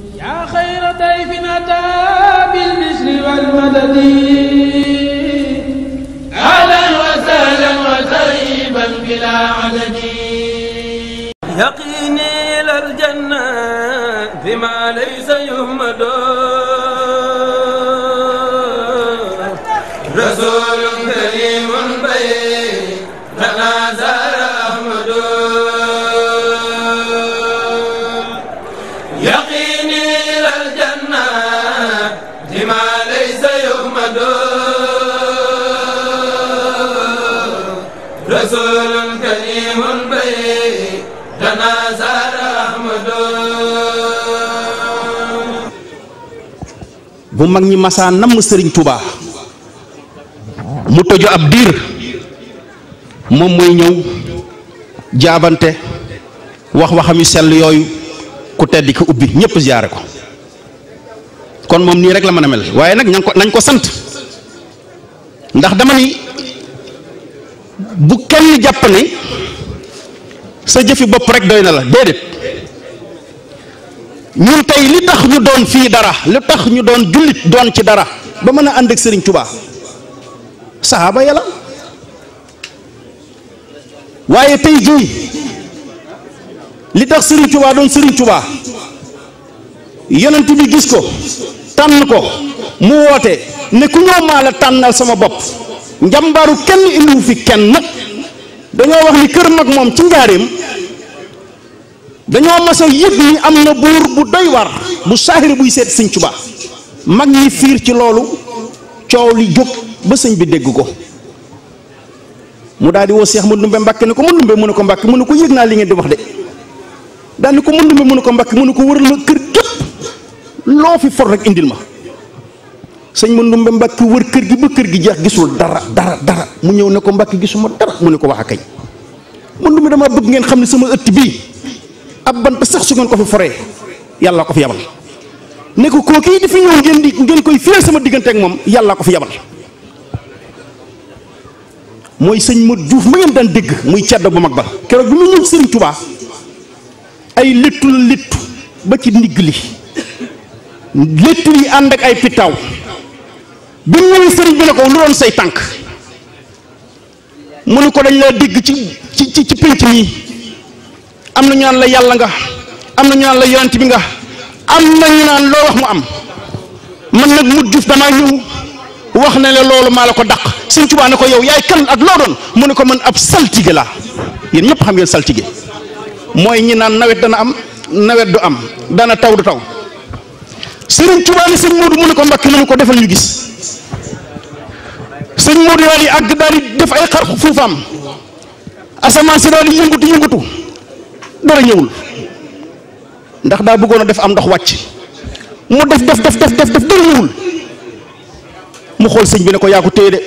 yaa xayra dayfin ataa bil bishri wal madadi ahlan wa sahlan wa tarhiban bilaa adadi yaqiini ilal janna bimaa laysa yuhmadu rasuulun kariimun baynanaa zaara ahmadu رسول كريم بيننا زار أحمد bu mag ñi masaa namm Sëriñ Tuubaa mu tojo ab diir moom mooy ñëw jaabante wax waxam yu sell yooyu ku tedd ki ubbi ñépp ziyaare ko kon moom nii rek la mën a mel waaye nag nañ ko sant ndax dama ni bu kenn jàpp ne sa jëfi bopp rek doy na la déedéet ñun tey li tax ñu doon fii dara li tax ñu doon jullit doon ci dara ba mën a ànd ak Sëriñ Tuubaa saxaaba ya la waaye tey jii li tax Sëriñ Tuubaa doon Sëriñ Tuubaa yonent bi gis ko tànn ko mu woote ne ku ñëw maa la tànnal sama bopp njàmbaaru kenn indiwu fi kenn nag dañoo wax ni kër mag moom ci njaareem dañoo mas a yëg ni am na buur bu doy war bu saahir buy seet Sëñ Tuubaa mag ñi fiir ci loolu coow li jóg ba sëñ bi dégg ko mu daal di woo Seex Mandumbe Mbàkke ne ko Mandumbe mu ne ko Mbàkke mu ne ko yëg naa li ngeen di wax de daal ni ko Mandumbe mu ne ko Mbàkke mu ne ko wëral ma kër gépp loo fi for rek indil ma sëñ Mandumbe Mbàkke wër kër gi ba kër gi jeex gisul dara mu ñëw ne ko Mbàkke gisuma dara mu ne ko wax a kañ Mandumbe dama bëgg ngeen xam ne sama ëtt bii ab bant sax su ngeen ko fi foree yàlla ko fi yabal ne ko kooku di fi ñëw ngeen koy firal sama diggante ak moom yàlla ko fi yabal mooy sëñ Modou Diouf ma ngeen daan dégg muy ceddo bu mag ba keroog bi mu ñëw Sëriñ Tuubaa ay léttu la léttu ba ci ndigg li léttu yi ànd ak ay pitaaw bi mu ñëwee sëriñ bi ne ko lu doon say tànk mu ne ko dañ la dégg ci pénc mi am na ñu naan la yàlla nga am na ñu naan la yonent bi nga am na ñu naan loo wax mu am man nag Modou Diouf damaa ñëw wax ne la loolu maa la ko dàq Sëriñ Tuubaa ne ko yow yaay kan ak loo doon mu ne ko man ab saltige la yéen ñëpp xam ngeen saltige mooy ñi naan nawet dana am nawet du am dana taw du taw Sëriñ Tuubaa ne sëñ Modou mu ne ko Mbàkke mu ne ko defal ñu gis sëñ Modou daal di àgg daal di def ay xar fuufaam asamaan si daal di yëngutu dara ñëwul ndax daa bëggoon a def am ndox wàcc mu def dara ñëwul mu xool sëñ bi ne ko yaa ko téye de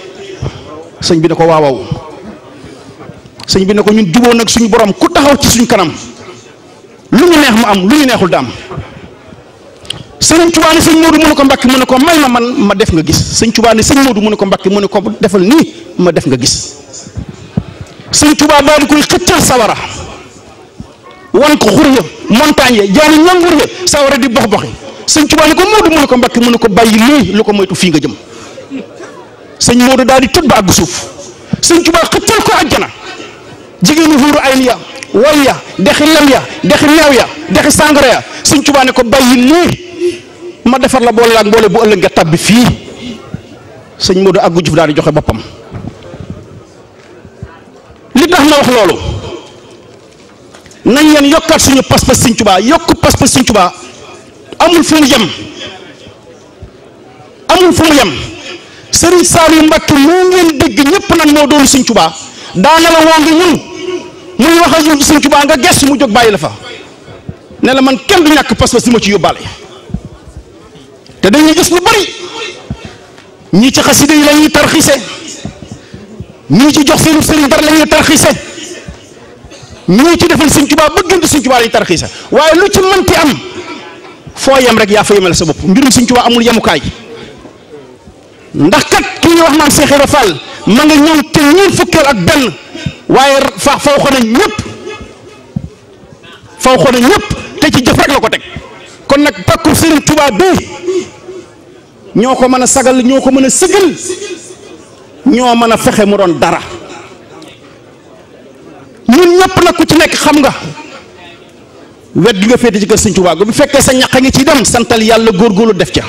sëñ bi ne ko waaw sëñ bi ne ko ñun jubóo nag suñu borom ku taxaw ci suñ kanam lu ñu neex mu am lu ñu neexul da am sëñ Tuubaa ne sëñ Modou mu ne ko Mbàkke mu ne ko may ma def nga gis sëñ Tuubaa ne sëñ Modou mu ne ko Mbàkke mu ne ko defal nii ma def nga gis sëñ Tuubaa daal di koy xëccal sawara wan ko xur ya montagne ya jaani ñangur ya sawara di box-boxi sëñ Tuubaa ne ko Modou mu ne ko Mbàkke mu ne ko bàyyi lii lu ko moytu fii nga jëm sëñ Modou daal di tëdd ba àgg suuf sëñ Tuubaa xëccal ko àjjana jigéenu xuuru ay ya way ya dexi lem ya dexi meew ya dexi sàngara ya sëñ Tuubaa ne ko bàyyi lii ma defar la boole laak mboole bu ëllëg nga tàbbi fii sëñ Modou àggu juf daal di joxe boppam li tax na wax loolu nañ leen yokkaat suñu pas-pas sëñ Tuubaa yokk pas-pas sëñ Tuubaa amul fu mu yem sëriñ Saliou Mbacke moo ngeen dégg ñëpp nag moo doon sëñ Tuubaa daana la woo ngi ñun muy wax ak sëñ Tuubaa nga gestu mu jóg bàyyi la fa ne la man kenn du ñàkk pas-pas di ma ci yóbbaale te dañuy gis lu bari ñii ci xasida yi la ñuy tarxiise ñii ci jox seenu sëriñ dara la ñuy tarxiise ñii ci defal sëñ Tuubaa bëggante sëñ Tuubaa la ñuy tarxiise waaye lu ci mënti am foo yem rek yaa fa yemal sa bopp mbirum sëñ Tuubaa amul yemukaay ndax kat ki ñuy wax naan Seex Ibra Fall ma nga ñëw te ñeent fukkeel ak benn waaye faw xona ñëpp te ci jëf rek la ko teg kon nag pàkku Sëriñ Tuubaa bii ñoo ko mën a sagal ñoo ko mën a sigal ñoo mën a fexe mu doon dara ñun ñëpp nag ku ci nekk xam nga wet gi nga féete ci kër Sëriñ Tuubaa bu fekkee sa ñaq ngi ci dem santal yàlla góorgóorlu def ca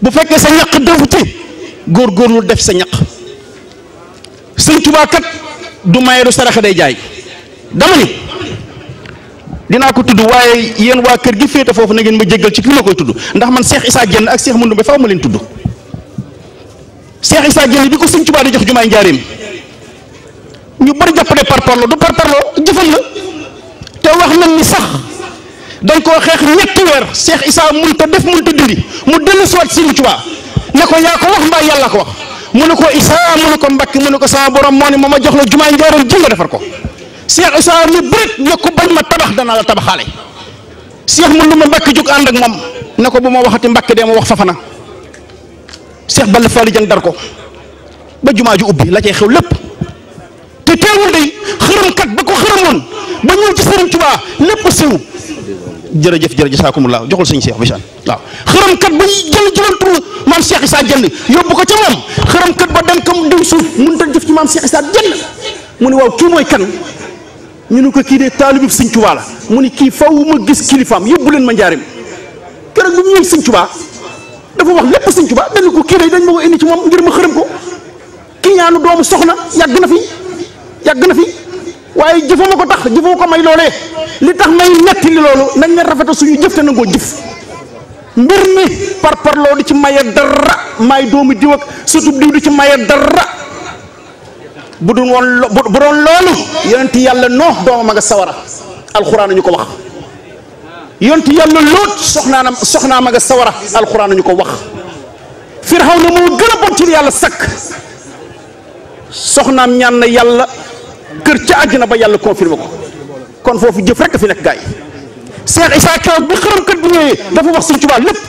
bu fekkee sa ñaq defu ci góorgóorlu def sa ñaq Sëriñ Tuubaa kat du maye du saraxa day jaay dama ni dinaa ko tudd waaye yéen waa kër gi féete foofu na ngeen ma jéggal ci ki ma koy tudd ndax man Cheikh Issa Diène ak Cheikh Moundou faaw ma leen tudd Cheikh Issa Diène bi ko Sëriñ Tuubaa di jox jumaay njaareem ñu bari jàpp ne parparloo du parparloo jëfam la te wax nañ ni sax dañ koo xeex ñetti weer Cheikh Issa mënta def mënta dindi mu dellu siwaat Sëriñ Tuubaa ne ko yaa ko wax mbaa yàlla ko wax mu ne ko Issa mu ne ko Mbàkke mu ne ko sama borom moo ne ma jox la jumaay njaareem ji nga defar ko Cheikh Issa ni bërit ne ko bañ ma tabax danaa la tabaxaale Cheikh mu lu ma Mbàkke jóg ànd ak moom ne ko bu ma waxati Mbàkke dee ma wax Fafana Cheikh Balla Fally Dieng dar ko ba jumaa ju ubbi la cay xew lépp te teewul day xërëmkat ba ko xërëmoon ba ñëw ci Sëriñ Tuubaa lépp siw jërëjëf jaakumullah joxul sëñ Cheikh Bichane waaw xërëmkat ba jël tur maam Cheikh Issa Diène yóbbu ko ca moom xërëmkat ba dem kam diw suuf mënut a jëf ci maam Cheikh Issa Diène mu ne waaw kii mooy kan ñu ne ko kii de taalibu Sëriñ Tuubaa la mu ne kii faw ma gis kilifaam yóbbu leen ma njaarim keroog bi mu ñëw Sëriñ Tuubaa dafa wax lépp Sëriñ Tuubaa dañ ko kii de dañ ma ko indi ci moom ngir ma xërëm ko kii ñaanu doomu soxna yàgg na fi waaye jëfama ko tax jëfama ko may loolee li tax may netti li loolu nañ leen rafetal suñu jëf te nangoo jëf mbir mi parparloo di ci maye dara may doomu diw ak surtout diw di ci maye dara bu doon loolu yonenti yàlla Noox doomam a nga sawara alxuraan ñu ko wax yonenti yàlla Lóot soxnaam a nga sawara alxuraan ñu ko wax Firawna moo gën a bon ci li yàlla sakk soxnaam ñaan na yàlla kër ca àjjana ba yàlla confirmé ko kon foofu jëf rek fi nekk gaay Cheikh Issa keroog bi xërëmkat bi ñëwee dafa wax Sëriñ Tuubaa lépp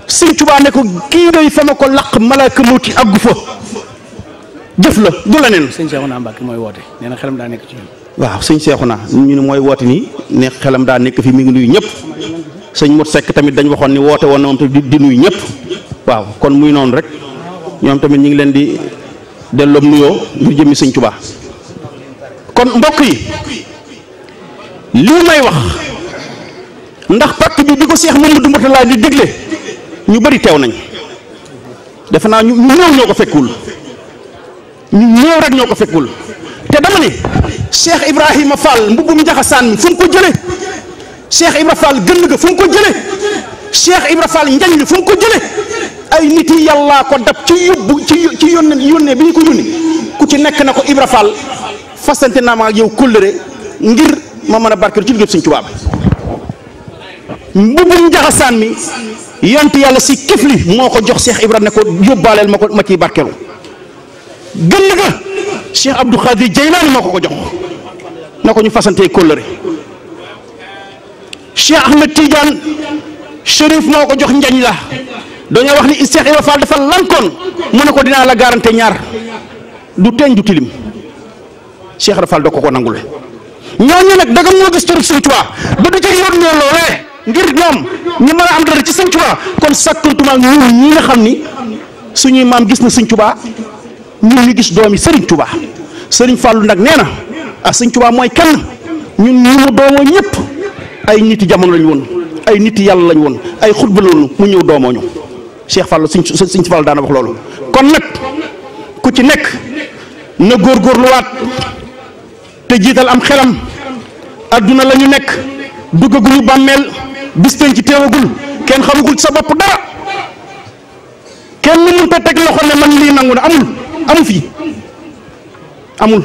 Sëriñ Tuubaa ne ko kii ngay fa ma ko laq malaaka mawti àggu fa jëf la du la neen sëñ Cheikhouna Mbacké mooy woote nee na xelam daa nekk ci ñun. waaw sëñ Cheikhouna ñu ne mooy woote nii ne xelam daa nekk fi mi ngi nuyu ñëpp sëñ Mot Seck tamit dañ waxoon ni woote woon na moom tamit di nuyu ñëpp waaw kon muy noonu rek ñoom tamit ñu ngi leen di delloo nuyoo ngir jëmmi Sëriñ Tuubaa kon mbokk yi lii may wax ndax pàkk bi ko Cheikh Mamadou Mourtala di dégle ñu bari teew nañ defe naa ñu néew ñoo ko fekkul ñu néew rek ñoo ko fekkul te dama ne Cheikh Ibrahima Fall mbubbum njaxasaan mi fu mu ko jële Cheikh Ibra Fall gën ga fu mu ko jële Cheikh Ibra Fall njañ li fu mu ko jële ay nit yi yàllaa ko dab ci yóbbu ci yónnee bi ñu ko yónni ku ci nekk na ko Ibra Fall fasante naa ma ak yow kóllëre ngir ma mën a barkeel ci liggéey Sëriñ Tuubaa mbubbum njaxasaan mi yont yàlla si kifli moo ko jox Cheikh Ibra ne ko yóbbaaleel ma ciy barkeelu gën ga Cheikh Abdou Khadir Jeylaani moo ko jox na ko ñu fasantee kóllëre Cheikh Ahmed Tidiane Chérif moo ko jox njañ la dañoo wax ni Cheikh Ibra Fall dafa lankoon mu ne ko dinaa la garanté ñaar du teeñ du tilim Cheikh Ibra Fall da ko nangul ñooñu nag dagam ñoo gis cërub Sëriñ Tuubaa ba du ca yoon ñoo loolee ngir ñoom ñi mën a am dara ci Sëriñ Tuubaa kon sàkkantuma ñun ñi nga xam ni suñuy maam gis na Sëriñ Tuubaa ñun ñu gis doomi Sëriñ Tuubaa Sëriñ Fallu nag nee na ah Sëriñ Tuubaa mooy kenn ñun ñu mu doomoo ñëpp ay niti jamono lañ woon ay niti yàlla lañ woon ay xutba lañu mu ñëw doomoo ñu Cheikh Fallu Sëriñ Fallu daana wax loolu kon nag ku ci nekk na góorgóorluwaat te jiital am xelam adduna la ñu nekk duggaguñu bàmmeel bis ci teewagul kenn xamagul sa bopp dara kenn mënut a teg loxo ne man lii nangu na amu fi amul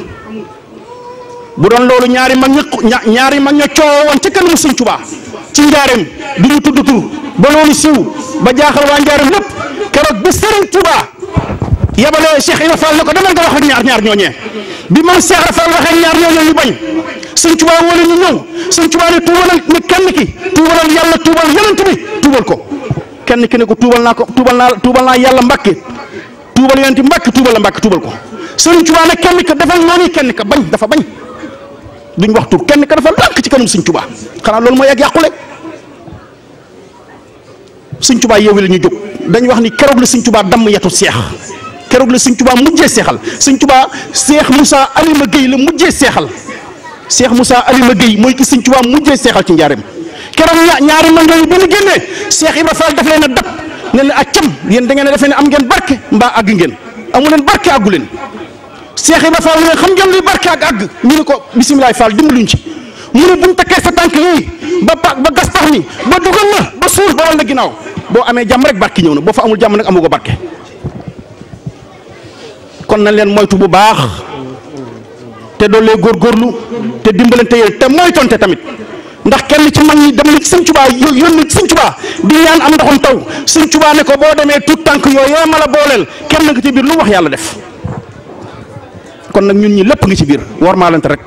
bu doon loolu ñaari mag ña coowoon ca kanamu Sëriñ Tuubaa ci njaareem du ñu tudd tur ba loolu siw ba jaaxal waa njaareem lépp keroog bi Sëriñ Tuubaa yabalee Cheikh Ibra Fall ne ko demal nga wax ak ñaar ñooñee bi man Cheikh Ibra Fall waxee ñaar ñooñee ñu bañ Sëriñ Tuubaa wala ñu ñëw Sëriñ Tuubaa ne tuubalal ne kenn ki tuubalal yàlla tuubal yonent bi tuubal ko kenn ki ne ko tuubal naa yàlla Mbàkke tuubal yonent Mbàkke tuubal la Mbàkke tuubal ko Sëriñ Tuubaa ne kenn ka defal noonu kenn ka bañ dafa bañ duñ wax tur kenn ka dafa lànk ci kanam Sëriñ Tuubaa xanaa loolu mooy ak yàqule Sëñ Tuubaa yeewu la ñu jóg dañ wax ni keroog la Sëñ Tuubaa damm yetu seex keroog la Sëñ Tuubaa mujjee seexal Sëñ Tuubaa Seex Moussa Alima Gueye la mujjee seexal Seex Moussa Alima Gueye mooy ki Sëñ Tuubaa mujjee seexal ci njaareem keroog ñaari mandoo yi ba mu génnee Seex Ibra Fall daf leen a dab ne leen accam yéen da ngeen a defee ne am ngeen barke mbaa àgg ngeen amu leen barke àggu leen Seex Ibra Fall ne xam ngeen luy barke ak àgg ñu ne ko bisimilah Fall dimbaluñ ci mu ne bu ñu takkee sa tànk yii ba gas pax mi ba dugal na ba suuf ba wàll ginnaaw boo amee jàmm rek barke ñëw na boo fa amul jàmm nag amu ko barke kon nañ leen moytu bu baax te doolee góorgóorlu te dimbalante yéen te moytonte tamit ndax kenn ci mag ñi dem na ci Sëñ Tuubaa yónni Sëñ Tuubaa di ñaan am ndoxum taw Sëñ Tuubaa ne ko boo demee tout tànk yooyu ma la booleel kenn nga ci biir lu wax yàlla def kon nag ñun ñi lépp ngi ci biir war maa lante rek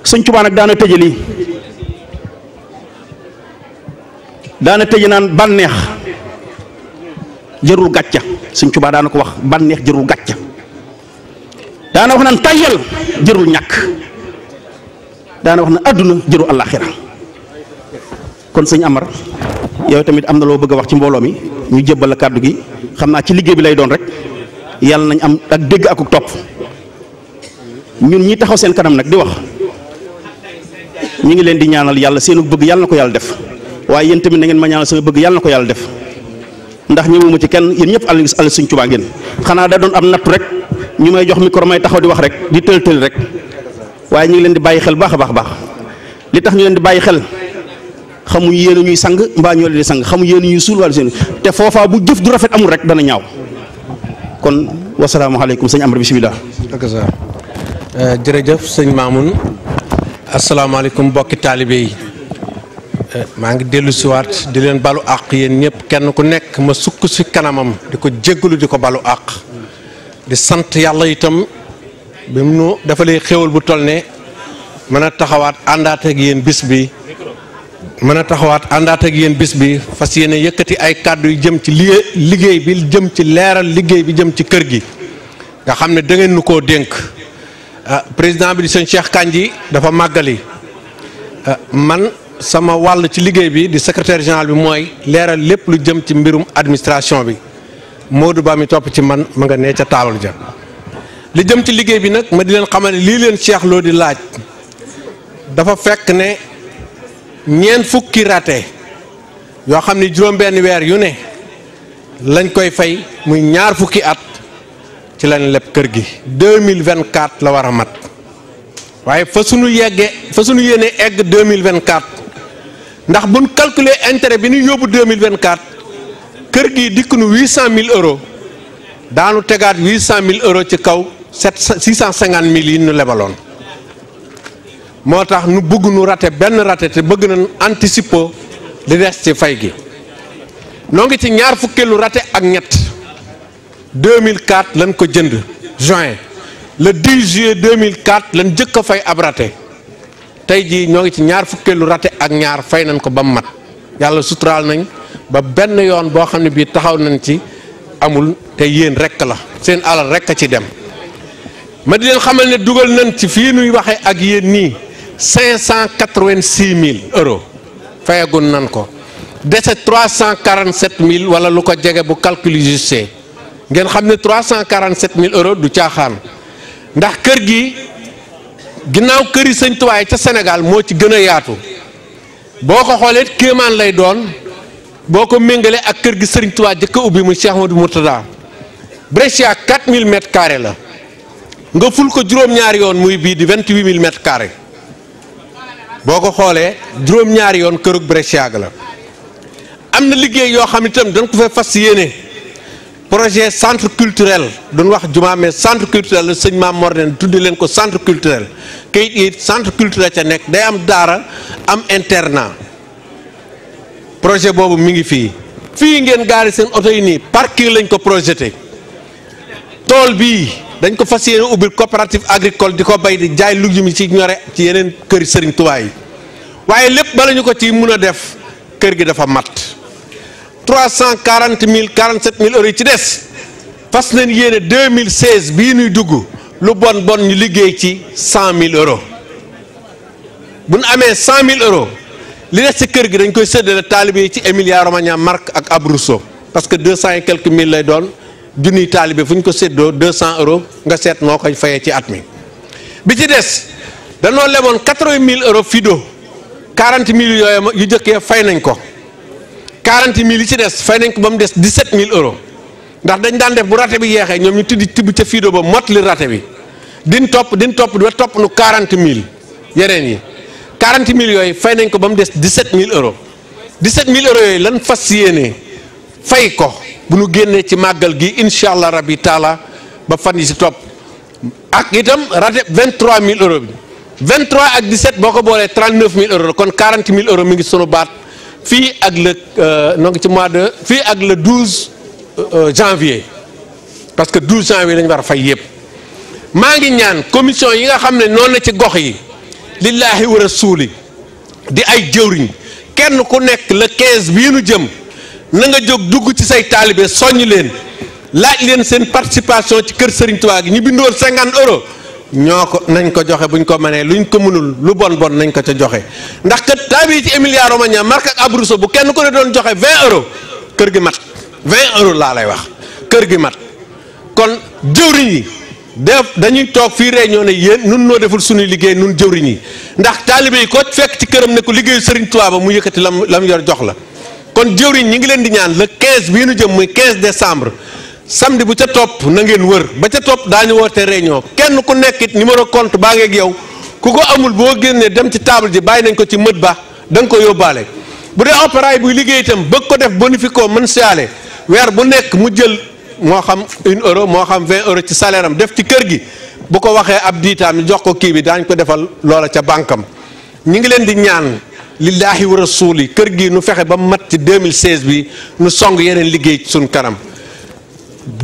Sëñ Tuubaa nag daana tëje lii daana tëje naan bànneex jërul gàcca Sëñ Tuubaa daana ko wax bànneex jërul gàcca daana wax naan tayyal jërul ñàkk daana wax na àdduna jëru àllaaxira kon sëñ Amar yow tamit am na loo bëgg a wax ci mbooloo mi ñu jébbal la kàddu gi xam naa ci liggéey bi lay doon rek yàlla nañ am ak dégg ak topp ñun ñi taxaw seen kanam nag di wax ñu ngi leen di ñaanal yàlla seenu bëgg yàlla na ko yàlla def waaye yéen tamit na ngeen ma ñaanal sama bëgg yàlla na ko yàlla def ndax ñëwuma ci kenn yéen ñëpp àll Sëñ Tuubaa ngeen xanaa da doon am nattu rek ñu may jox micro may taxaw di wax rek di tël rek waaye ñu ngi leen di bàyyi xel baax a baax li tax ñu leen di bàyyi xel xamuñ yéen ñuy sang mbaa ñoo leen di sang xamuñ yéen ñuy suul wala seen te foofaa bu jëf du rafet amul rek dana ñaaw kon wasalaamaaleykum sëñ Amar bisimilah. jërëjëf sëñ Mamoun asalaamaaleykum mbokki taalibe yi maa ngi dellu siwaat di leen balu àq yéen ñëpp kenn ku nekk ma sukk si kanamam di ko jéggalu di ko balu àq di sant yàlla itam bi mu nu defalee xéwal bu toll ne mën a taxawaat àndaat ak yéen bis bi fas yéene yëkkati ay kàddu yu jëm ci liggéey bi jëm ci leeral liggéey bi jëm ci kër gi nga xam ne da ngeen nu koo dénk président bi di sëñ Cheikh Kandji dafa màggali man sama wàll ci liggéey bi di secrétaire général bi mooy leeral lépp lu jëm ci mbirum administration bi Modou Ba mi topp ci man ma nga nee ca taabal ja li jëm ci liggéey bi nag ma di leen xamal ne lii leen Cheikh Lo di laaj dafa fekk ne ñeent fukki raté yoo xam ne juróom-benn weer yu ne lañ koy fay muy ñaar fukki at ci lañ leb kër gi 2024 la war a mat waaye fa suñu yéene egg 2024 ndax buñ calculer intérêt bi ñu yóbbu 2024 kër gi dikk nu 800 000 euros daanu tegaat 800 000 euros ci kaw 650 000 yi ñu lebaloon moo tax nu bëgg nu raté benn raté te bëgg nañ anticiper li des ci fay gi noo ngi ci ñaar fukkeelu raté ak ñett 2004 lañ ko jënd juin le 10 juillet 2004 lañ jëkk a fay ab raté tey jii ñoo ngi ci ñaar fukkeelu raté ak ñaar fay nañ ko ba mu mat yàlla suturaal nañ ba benn yoon boo xam ne bii taxaw nañ ci amul te yéen rekk la seen alal rekk a ci dem ma di leen xamal ne dugal nañ ci fii nuy waxee ak yéen nii 586 000 euros fayagun nan ko dese 347 000 wala lu ko jege bu calcul juste ngeen xam ne 347 000 euros du caaxaan ndax kër gi ginnaaw kër yi Sëñ Tuubaa ca Sénégal moo ci gën a yaatu boo ko xoolee kéemaan lay doon boo ko méngalee ak kër gi Sëriñ Tuubaa jëkk a ubbi mu Cheikh Modou Mourtada Brescia 4000 mètres carrés la nga ful ko juróom-ñaari yoon muy bii di 28000 mètres carrés boo ko xoolee juróom-ñaari yoon kërug Brescia la am na liggéey yoo xam ne itam dañ ko fay fas yéene projet centre culturel duñ wax jumaa mais centre culturel la sëñ Maam Mor ne tudde leen ko centre culturel kayit it centre culturel ca nekk day am daara am internat projet boobu mi ngi fii ngeen gaari seen oto yi nii parking lañ ko projeté tool bii dañ ko fas yéene ubbil coopérative agricole di ko bay di jaay lujum yi ci ñore ci yeneen kër Sëriñ Tuubaa yi waaye lépp bala ñu ko ci mun a def kër gi dafa mat 340 000 47 000 euros yi ci des fas nañ yéene 2016 bii nuy dugg lu bon bon ñu liggéey ci 100 000 euros bu ñu amee 100 000 euros li des ci kër gi dañ koy séddale taalibe yi ci Emilia Romagna Marche ak Abruzzo parce que 200 et quelques mille lay doon junniy taalibe fu ñu ko séddoo 200 euros nga seet noo koy fayee ci at mi. bi ci des danoo leboon 80 000 euros Fido 40 000 yooyu yu jëkkee fay nañ ko 40 000 yi ci des fay nañ ko ba mu des 17 000 euros ndax dañ daan def bu rate bi yeexee ñoom ñu tibb ca Fido ba mot li rate bi din topp ba topp nu 40 000 yeneen yi 40 000 yooyu fay nañ ko ba mu des 17 000 euros 17 000 euros yooyu lan fas yéenee fay ko bu nu génnee ci màggal gi incha allah rabbi taala ba fan yi si topp ak itam rate 23 000 euros bi 23 ak 17 boo ko boolee 39 000 euros kon 40 000 euros mi ngi sunu baat fii ak le noo ngi ci mois de fii ak le 12 janvier parce que 12 janvier lañu war a fay yëpp maa ngi ñaan commission yi nga xam ne noonu la ci gox yi lillahi wa rasuli di ay jëwriñ kenn ku nekk le 15 bii nu jëm na nga jóg dugg ci say taalibe soññ leen laaj leen seen participation ci kër Serigne Touba gi ñu bindoon 50 euros ñoo ko nañ ko joxe buñ ko mënee luñ ko mënul lu bon bon nañ ko ca joxe ndax kat taalibe yi ci Emilia Romagna Marche ak Abruzzo bu kenn ku ne doon joxe 20 euros kër gi mat 20 euros laa lay wax kër gi mat kon jëwriñ yi dañuy toog fii réunion ne yéen nun noo deful suñuy liggéey nun jëwriñ yi ndax taalibe yi ko fekk ci këram ne ko liggéeyu Serigne Touba ba mu yëkkati lam yor jox la kon jëwriñ ñi ngi leen di ñaan le 15 bii nu jëm muy 15 décembre samedi bu ca topp na ngeen wër ba ca topp daañu woote réunion kenn ku nekkit numéro compte baa ngeeg yow ku ko amul boo génnee dem ci table ji bàyyi nañ ko ci mët ba da nga ko yóbbaale bu dee opéra yi buy liggéey itam bëgg ko def bonifico mën siyaale weer bu nekk mu jël moo xam 1 euro moo xam 20 euros ci salaire am def ci kër gi bu ko waxee ab diitaam jox ko kii bi daañ ko defal loola ca banque am ñi ngi leen di ñaan lillahi wa rasuli kër gi nu fexe ba mat ci 2016 bi nu song yeneen liggéey ci suñ kanam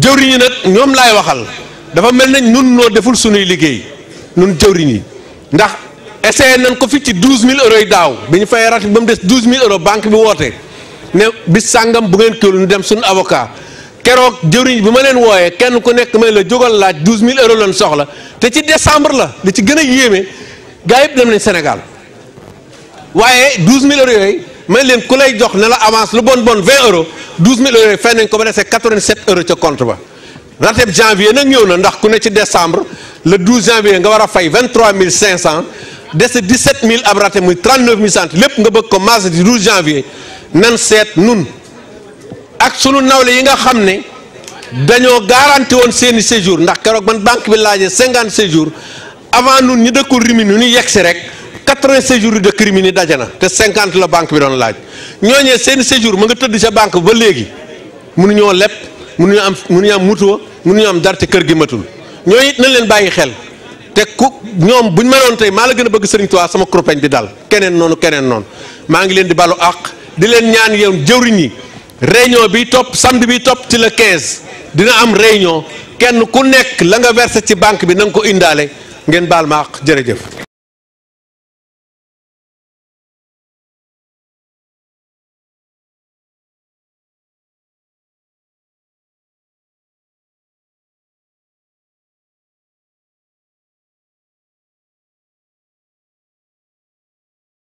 jëwriñ yi nag ñoom laay waxal dafa mel nañ nun noo deful suñuy liggéey nun jëwriñ yi ndax essayé nañ ko fi ci 12000 euros yi daaw bi ñu fay rati ba mu des 12000 euros banque bi woote ne bis sàngam bu ngeen kiwul ñu dem suñu avocat keroog jëwriñ bi ma leen wooyee kenn ku nekk may la jógal laaj 12000 euros lañ soxla te ci décembre la li ci gën a yéeme gaa yëpp dem nañ Sénégal waaye 12000 euros yooyu may leen ku lay jox ne la avance lu bon bon 20 euros 12000 euros yooyu fay nañ ko ba desee 87 euros ca compte ba rateb janvier nag ñëw na ndax ku ne ci décembre le 12 janvier nga war a fay 23500 dese 17000 ab raté muy 39000 lépp nga bëgg ko marché du 12 janvier nan seet nun ak sunu nawle yi nga xam ne dañoo garanti woon seeni séjour ndax keroog man banque bi laajee 50 séjours avant nun ñu dëkkul Rimini ñu yegg si rek 80 séjours yu dëkk Rimini daje na te 50 la banque bi doon laaj ñooñee seeni séjour ma nga tëdd ca banque ba léegi mënuñoo lepp mënuñu am mutuwa mënuñu am dara te kër gi matul ñooñu it nañ leen bàyyi xel te ku ñoom buñ mënoon tey maa la gën a bëgg Serigne Touba sama kurpeñ bi dal keneen noonu maa ngi leen di balu àq di leen ñaan yow jëwriñ yi réunion bi topp samedi bi topp ci le 15 dina am réunion kenn ku nekk la nga versé ci banque bi na nga ko indaale ngeen baal ma àq jërëjëf.